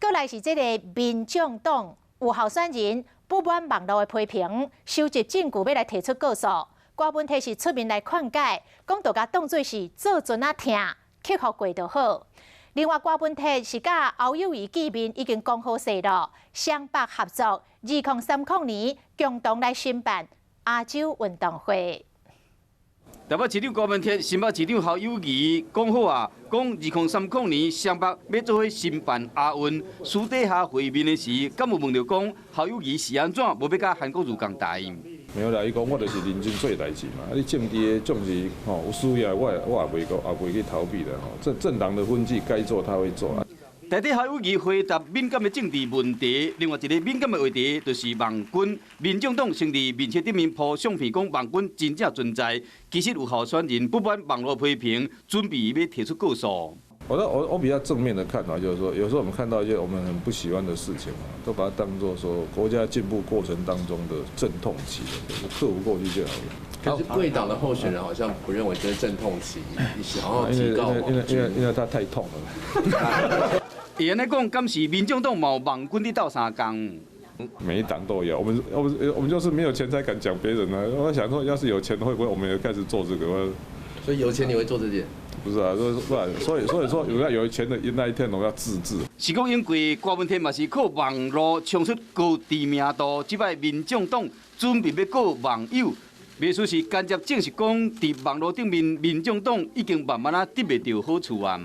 閣來是這个民眾黨有候選人不滿網路的批評，收集證據欲來提出告訴。郭文鐵是出面來勸解，講著共當做是做船仔疼，克服過就好。另外，郭文鐵是佮侯友宜見面，已經講好勢囉，雙北合作，2030年共同來申辦亞洲運動會。台北市長郭文鐵、新北市長侯友宜講好啊，講2030年雙北欲做伙申辦亞運，私底下會面的時，敢有問著講侯友宜是按怎無欲佮韓國瑜仝台？沒有啦，伊講我就是認真做代誌嘛。啊，你政治的總是吼有需要，我也袂講，也袂去逃避的吼。政黨的分際該做，他會做啊。台底侯友宜回答敏感的政治問題，另外一个敏感的話題就是網軍。民眾黨先佇面冊頂面鋪相片，講網軍真正存在。其實有候選人不滿網路批評，準備欲提出告訴。我比較正面的看法就是說，有時候我們看到一些我們很不喜歡的事情啊，都把它當作說國家進步過程當中的陣痛期，克服過去就好了。可是貴黨的候選人好像不認為這是陣痛期，想要提告。因為他太痛了。會按呢講，敢是民眾黨嘛有網軍佇鬥相共？每一黨都有，我們就是沒有錢才敢講別人呢。我想說，要是有錢，會不會我們也開始做這個？所以有錢你會做這件？不是啊，所以說有錢的那一天，我們要自治。是講因為郭文鐵嘛是靠網路衝出高知名度，這擺民眾黨準備欲告網友，袂輸是間接證實講，佇網路頂面，民眾黨已經慢慢仔得袂著好處啊。